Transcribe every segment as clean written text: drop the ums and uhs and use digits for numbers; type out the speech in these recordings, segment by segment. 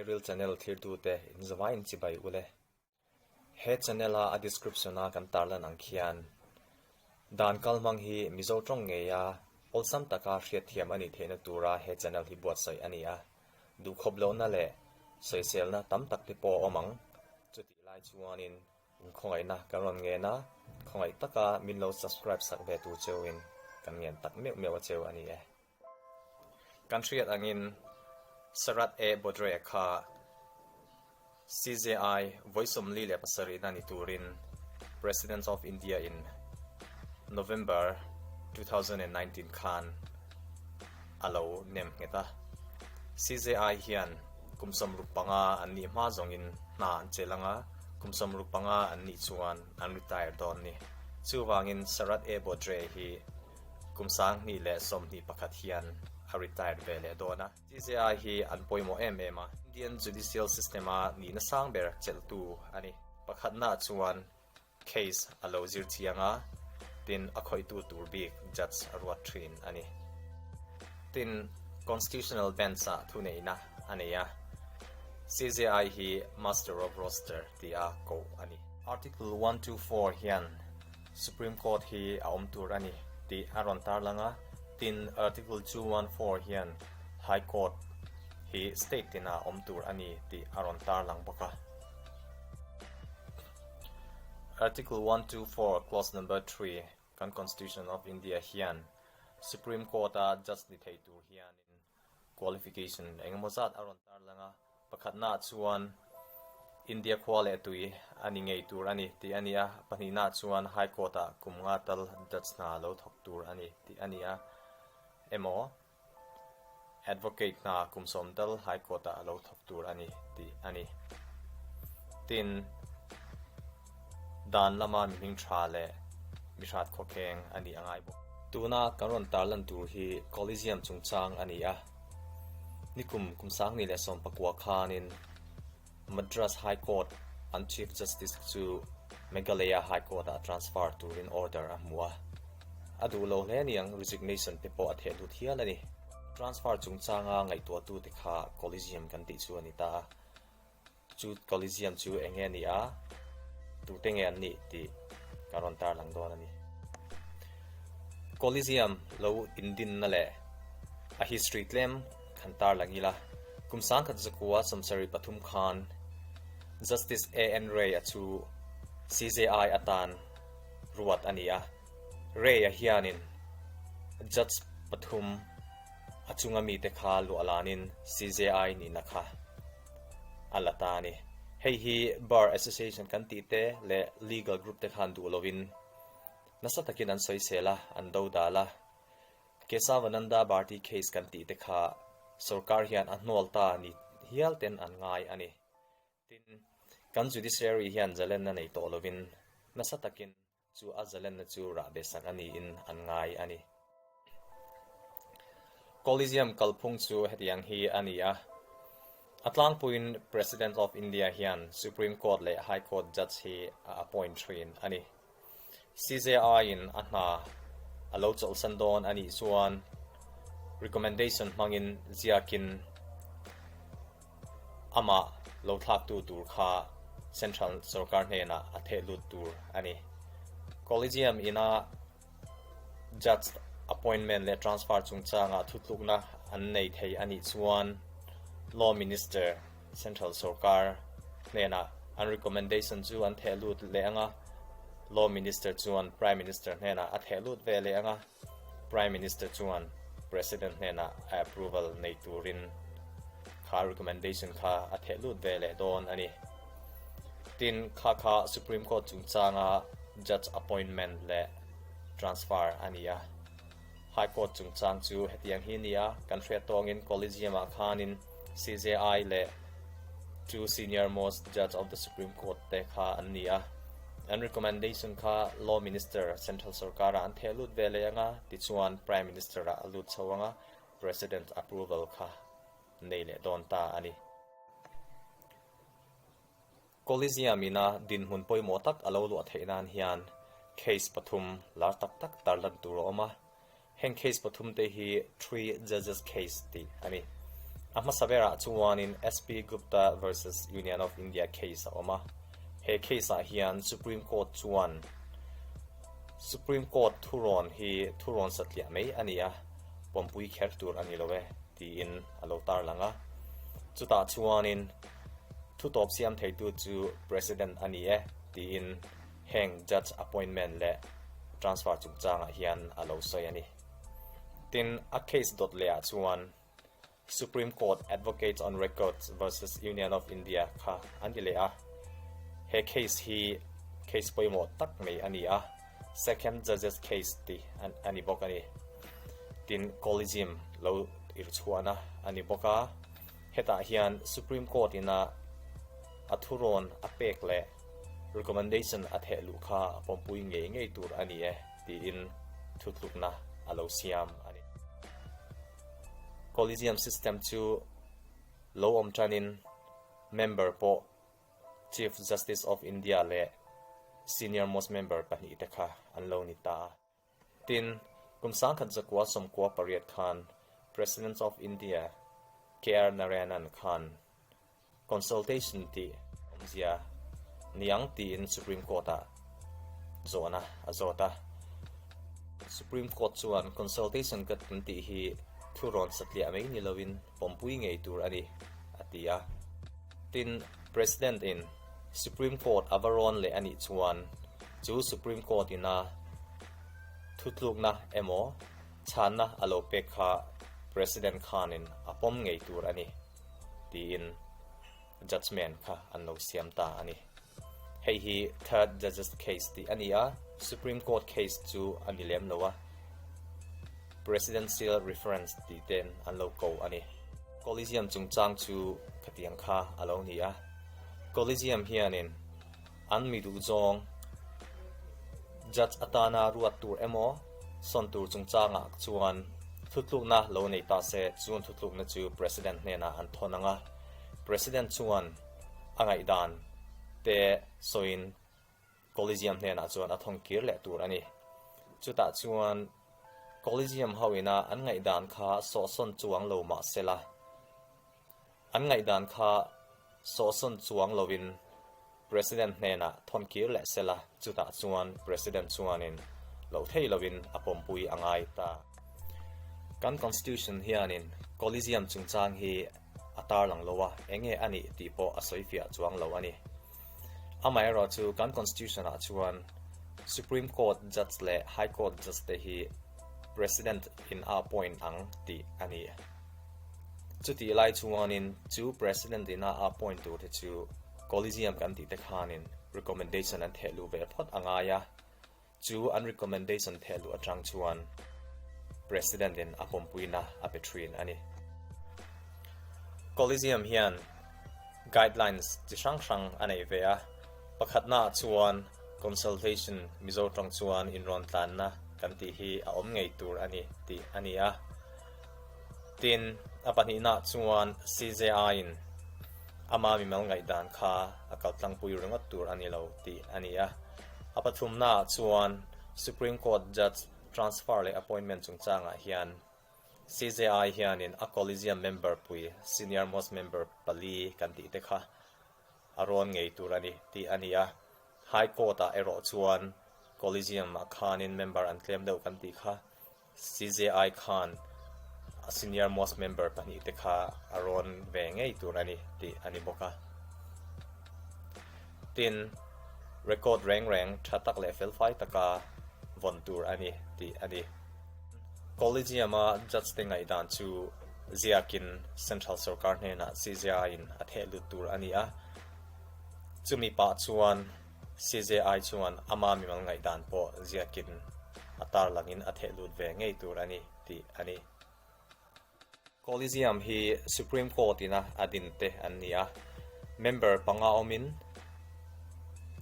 Lairil channel thirtute in zavaiin chibai ule. He channel a a description a kan tarlan ang khian dan kalhmang hi Mizo tawng ngeia awlsam taka hriatthiam a nih theihna tura he channel hi buatsaih a ni a. Duhkhawp lohna leh sawiselna tam tak te pawh a awm ang. Chutih lai chuanin Inkhawngaihna kan rawn ngen a, khawngaih taka min lo subscribe sak ve tur cheuhin kan ngen tak meuh meuh a cheu a ni e. Kan hriat angin Sarath A Bodre kha CJI vawi 47 na ni turin President of India in November 2019 khan a lo nem nghet a. CJI hian kum 65 an nih hma zawngin hna an chelh ang a, kum 65 an nih chuan an retire dawn ni. Chuvangin Sarath A Bodre hi kum 2021 hian a retired ve leh dawn a. CJI hi an pawimawh em em a, Indian Judicial System-a nihna sang ber chelhtu a ni. Pakhatnaah chuan case a lo zir chiang a, tin a khawihtu tur bik judge a ruat thin a ni. Tin, Constitutional Bench-ah thuneihna a nei a, CJI hi Master of Roster tia koh a ni. Article 124 hian Supreme Court hi a awm tur a ni tih a rawn tarlang a, tin Article 214 hian High Court hi state tinah awm tur a ni tih a rawn tarlang bawk a. Article 124 clause number 3 kan Constitution of India hian Supreme Court-a judge ni thei tur hianin qualification engemaw zat a rawn tarlang a, pakhatnaah chuan India khua leh tui a ni ngei tur a ni tih a ni a, pahnihnaah chuan High Court-ah kum nga tal judge hna lo thawk tur a ni tih a ni a, emaw Advocate hna kum sawm tal High Court ah a lo thawk tur a ni tih a ni. Tin, dan lama mi hming tha leh mi hrat khawkheng a nih a ngai bawk. Tuna kan rawn tarlan tur hi Coliseum chungchang a ni a. Nikum kum 2019 khanin Madras High Court an Chief Justice chu Meghalaya High Court ah transfer turin order a hmu a. A duh lo hle aniang resignation te pawh a theh lut hial a ni. Transfer chungchanga ngaihtuahtute kha Collegium kan tih chu a ni ta a. Chu Collegium chu eng nge a nih a, tute nge an nih tih kan rawn tarlang dawn a ni. Collegium lo indinna leh a history tlem kan tarlang ila, kum 1973 khan Justice AN Ray a chu CJI atan ruat a ni a, Ray a hianin Judge pathum a chunga mite kha luah lanin CJI nihna kha a la ta a ni. Hei hi Bar Association kan tih te leh Legal Group te khan duh lovin nasa takin an sawisel a, an dodal a. Kesavananda Bharti case kan tih te kha sorkar hian a hnual ta ni hial ten an ngai a ni. Tin, kan judiciary hian zalenna nei tawh lovin nasa takin chu a zalenna chu rahbeh sak a niin an ngai a ni. Coliseum kalphung chu hetiang hi a ni a, a tlangpuiin President of India hian Supreme Court leh High Court Judge hi a appoint thin a ni. CJI-in a hna a lo chawlhsan dawn a nih chuan recommendation hmangin ziakin amah lo thlaktu tur kha Central sorkar hnenah a theh lut tur a ni. Collegium ina Judge appointment leh transfer chungchangah thutlukna an nei thei a nih chuan Law Minister Central sorkar hnenah an recommendation chu an theh lut leh ang a, Law Minister chuan Prime Minister hnenah a theh lut ve leh ang a, Prime Minister chuan President hnenah a approval nei turin kha recommendation kha a theh lut ve leh dawn a ni. Tin, kha kha Supreme Court chungchanga Judge appointment leh transfer a ni a. High Court chungchang chu hetiang hi a ni a, kan hriat tawngin Collegium-ah khanin CJI leh two senior most judge of the Supreme Court te kha an ni a. An recommendation kha Law Minister Central sorkar-ah an theh lut ve leh ang a, tichuan Prime Minister-ah a lut chho ang a, President approval kha nei leh dawn ta a ni. Coliseum ina dinhmun pawimawh tak a lo luah theih nan hian case pathum lar tak tak tarlan tur a awm a. Heng case pathum te hi Three Judges Case tih a ni. A hmasa berah chuanin SP Gupta versus Union of India case a awm a. He case ah hian Supreme Court chuan Supreme Court thurawn hi thurawn satliah mai a ni a, pawmpui kher tur a ni lo e tiin a lo tarlang a. Chutah chuanin thutawp siam theitu chu President a ni e tiin heng Judge appointment leh transfer chungchangah hian a lo sawi a ni. Tin, a case dawt lehah chuan Supreme Court Advocates on Records versus Union of India kha an ti leh a. He case hi case pawimawh tak mai a ni a, Second Judges Case tih a ni bawk a ni. Tin, Collegium lo irchhuahna a ni bawk a. Hetah hian Supreme Court ina a thurawn a pek leh recommendation a theh luh kha a pawmpui ngei ngei tur a ni e tiin thutlukna a lo siam a ni. Collegium system chu lo awm tanin member pawh Chief Justice of India leh senior most member pahnihte kha an lo ni ta a. Tin, kum 1998 khan President of India KR Narayanan khan Consultation tih awmzia niang tiin Supreme Court-ah zawhna a zawt a. Supreme Court chuan consultation ka kan tih hi thurawn satliah mai ni loin pawmpui ngei tur a ni, a ti a. Tin, President-in Supreme Court a va rawn leh a nih chuan chu Supreme Court-ina thutlukna emaw chhanna a lo pek kha President khanin a pawm ngei tur a ni. tiin judgement kha an lo siam ta a ni. Hei hi third judges case tih a ni a, Supreme Court case chu a ni lem lo a, Presidential reference tih ten an lo ko a ni. Collegium chungchang chu khatiang kha a lo ni a, Collegium hianin an mi duhzawng judge atana ruat tur emaw sawn tur chungchangah chuan thutlukna lo nei ta se chuan thutlukna chu President hnenah an thawn ang a, President chuan a ngaihdan te sawiin Collegium hnenah chuan a thawn kir leh tur a ni. Chutah chuan Collegium ho ina an ngaihdan kha sawhsawn chuang lo mah sela, An ngaihdan kha sawhsawn chuang lovin President hnenah thawn kir leh sela, chutah chuan President chuanin loh thei lovin a pawmpui a ngai ta. Kan Constitution hianin Collegium chungchang hi a tarlang lo a, enge a nih tih pawh a sawifiah chuang lo a ni. Amaherawhchu kan Constitution-ah chuan Supreme Court Judge leh High Court Judge te hi President in a appoint ang tih a ni. Chutih lai chuanin chu President ina a appoint tur te chu Collegium kan tih te khanin recommendation an theh luh ve phawt a ngai a, chu an recommendation theh luh atang chuan President in a pawmpuina a pe thin a ni. Collegium hian guidelines chi hrang hrang a nei ve a, pakhatnaah chuan consultation Mizo tawng chuan inrawn tlanna kan tih hi a awm ngei tur a ni tih a ni a. Tin, a pahnihnaah chuan CJI-in ama mimal ngaihdan kha a kaltlangpui ringawt tur a ni lo tih a ni a. A pathumnaah chuan Supreme Court Judge transfer leh appointment chungchangah hian CJI hianin a collegium member pui, senior most member pali kan tih te kha a rawn ngei tur a ni tih a ni a. High Court-ah erawh chuan collegium-ah khanin member an tlem deuh kan tih kha CJI khan a senior most member pahnihte kha a rawn ve ngei tur a ni tih a ni bawk a. Tin, record reng reng tha tak leh felfai taka vawn tur a ni tih a ni. Collegium-a judge te ngaihdan chu ziakin Central Sorkar hnenah CJI-in a theh lut tur a ni a. Chumi pah chuan CJI chuan ama mimal ngaihdan pawh ziakin a tarlangin a theh lut ve ngei tur a ni tih a ni. Collegium hi Supreme Court ina a din te an ni a, member panga awmin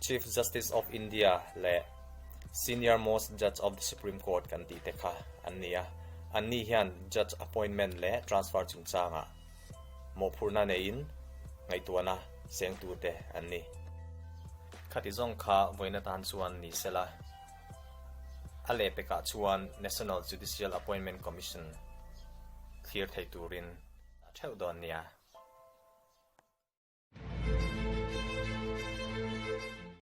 Chief Justice of India leh Senior Most Judge of the Supreme Court kan tih te kha an ni a, anni hian judge appointment leh transfer chungchangah mawhphurhna neiin ngaihtuahna sengtute an ni. Khati zawng kha vawiin atan chuan ni sela, a lehpekah chuan National Judicial Appointment Commission thlir thei turin a tha. theuh dawn nia.